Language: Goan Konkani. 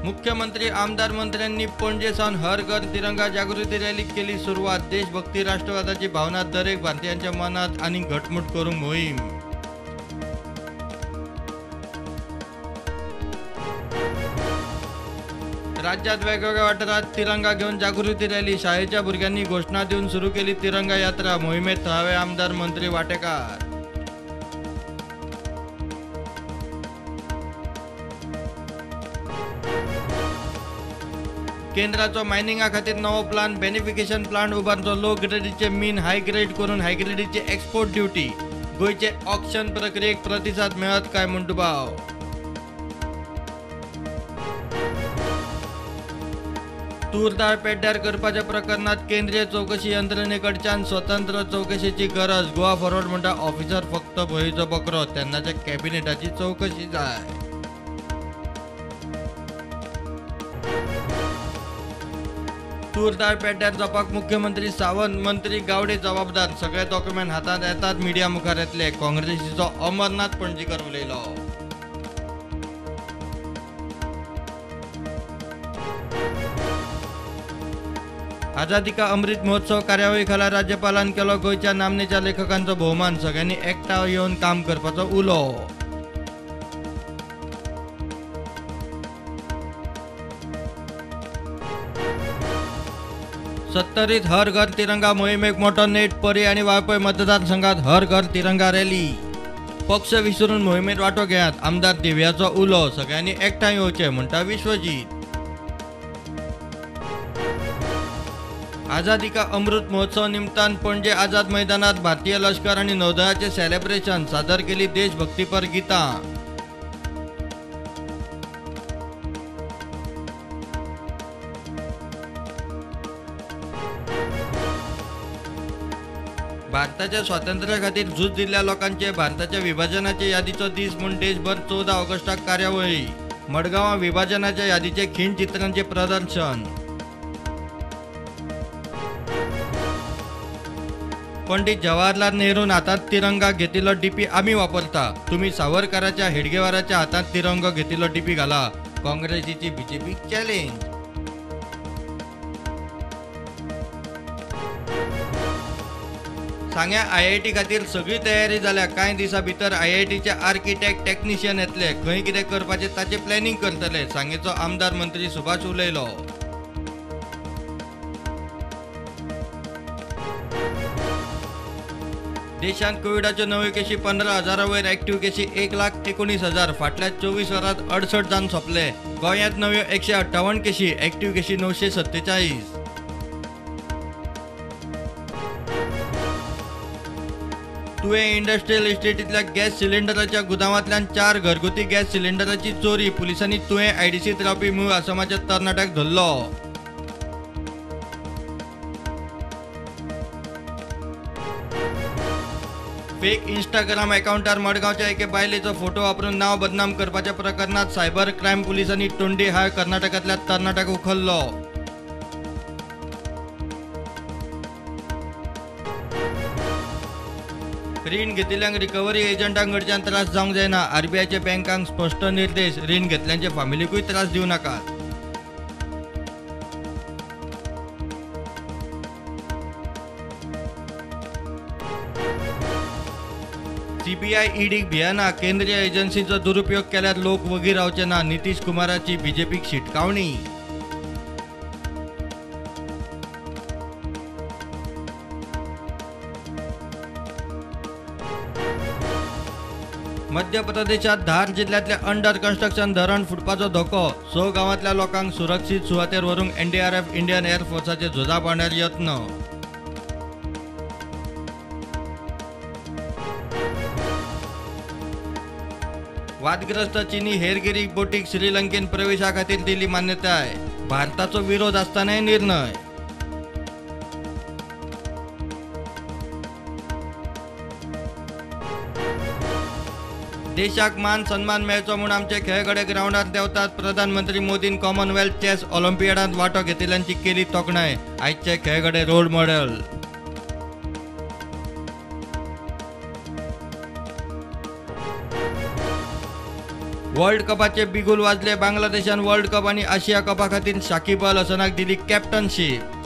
मुख्यमंत्री आमदार मंत्र्यांनी पणजे सावन हर घर तिरंगा जागृती रॅलीक केली सुरवात. देशभक्ती राष्ट्रवादाची भावना दरेक भारतीयांच्या मनात आनी घटमूट करूंक मोहीम. राज्यात वेगवेगळ्या वाठारात तिरंगा घेऊन जागृती रॅली. शाळेच्या भुरग्यांनी घोषणा दिवन सुरू केली तिरंगा यात्रा. मोहिमेत थळावे आमदार मंत्री वाटेकार. केंद्राचो मायनिंगा खातीर नवो प्लान. बेनिफिकेशन प्लांट उबारचो. लो ग्रेडीचे मीन हाय ग्रेड करून हाय ग्रेडीची एक्सपोर्ट ड्युटी. गोंयचे ऑक्शन प्रक्रियेक प्रतिसाद मेळत काय म्हूण दुबाव. तूर दाळ पेड्ड्यार करपाच्या प्रकरणात केंद्रीय चवकशी यंत्रणेकडच्यान स्वतंत्र चवकशेची गरज. गोवा फॉरवर्ड म्हणटा ऑफिसर फक्त भंयचो बकरो, तेन्नाच्या कॅबिनेटाची चवकशी जाय. तूर दाळ पेड्ड्यार जावपाक मुख्यमंत्री सावंत, मंत्री गावडे जबाबदार. सगळे डॉक्युमेंट हातांत येतात, मिडिया मुखार येतले. काँग्रेसीचो अमरनाथ पणजीकर उलयलो. आझादी का अमृत महोत्सव कार्यावळी खाला राज्यपालान केलो गोंयच्या नामनेच्या लेखकांचो भोवमान. सगळ्यांनी एकठांय येवन काम करपाचो उलो. सत्तरीत हर घर तिरंगा मोहिमेक मोठो नेट. परी आनी वाळपय मतदारसंघात हर घर तिरंगा रॅली. पक्ष विसरून मोहिमेत वांटो घेयात, आमदार दिव्याचो उलो. सगळ्यांनी एकठांय येवचें म्हणटा विश्वजीत. आझादी का अमृत महोत्सव निमतान पणजे आझाद मैदानात भारतीय लष्कर आनी नौदळाचे सेलेब्रेशन. सादर केली देशभक्तीपर गितां. भारताच्या स्वातंत्र्या खातीर झूज दिल्ल्या लोकांचे भारताच्या विभाजनाचे यादीचो दीस म्हूण देशभर 14 ऑगस्टाक कार्यावळी. मडगांवां विभाजनाच्या यादीचे खीण चित्रांचे प्रदर्शन. पंडित जवाहरलाल नेरून हातात तिरंगा घेतिल्लो डीपी आमी वापरता, तुमी सावरकराच्या हेडगेवाराच्या हातात तिरंगा घेतिल्लो डीपी घाला. काँग्रेसीची बीजेपी चॅलेंज. सांग्या आयआयटी खातीर सगळी तयारी जाल्या. कांय दिसां भितर आयआयटीचे आर्किटेक्ट टेक्निशियन येतले. खंय कितें करपाचें ताचें प्लॅनिंग करतले, सांगेचो आमदार मंत्री सुभाष उलयलो. देशांत कोविडाच्यो नव्यो केशी 15,000 वयर, ऍक्टिव्ह केशी 1,19,000. फाटल्या 24 वरांत 68 जाण सोंपले. गोंयांत नव्यो 158 केशी, ऍक्टिव्ह केशी 947. तुवें इंडस्ट्रियल इस्टेटींतल्या गॅस सिलिंडराच्या गुदावांतल्यान 4 घरगुती गॅस सिलिंडराची चोरी. पुलिसांनी तुवें आयडीसींत रावपी मूळ आसामाच्या तरणाट्याक धरलो. फेक इंस्टाग्राम अकाउंटार मडगांवच्या एके बायलेचो फोटो वापरून नाव बदनाम करपाच्या प्रकरणात सायबर क्रायम पुलिसांनी टोंडी हाळ कर्नाटकांतल्या तरणाट्याक उखल्लो. रीण घेतिल्ल्यांक रिकव्हरी एजंटां कडच्यान त्रास जावंक जायना. आरबीआयचे बँकांक स्पश्ट निर्देश. रीण घेतल्यांचे फामिलीकूय त्रास दिवं नाकात. सीबीआय ईडीक भियेना. केंद्रीय एजन्सीचो दुरुपयोग केल्यार लोक वगी रावचे ना. नितीश कुमाराची बीजेपीक शिटकावणी. मध्य प्रदेशात धार जिल्ह्यांतले अंडर कन्स्ट्रक्शन धरण फुटपाचो धोको. 6 गांवांतल्या लोकांक सुरक्षीत सुवातेर व्हरूंक एनडीआरएफ इंडियन एअरफोर्साचे झुजा पांड्यार यत्न. वादग्रस्त चीनी हेरगिरी बोटीक श्रीलंकेन प्रवेशा खातीर दिली मान्यताय. भारताचो विरोध आसतनाय निर्णय. देशाक मान सन्मान मेळचो म्हूण आमचे खेळगडे ग्रावंडार देंवतात. प्रधानमंत्री मोदीन कॉमनवेल्थ चेस ऑलिम्पियाडांत वांटो घेतिल्ल्यांची केली तोखणाय. आयचे खेळगडे रोल मॉडेल. वर्ल्ड कपाचे बिगुल वाजले. बांगलादेशान वर्ल्ड कप आनी आशिया कपा खातीर शाकिब अल हसनाक दिली कॅप्टनशीप.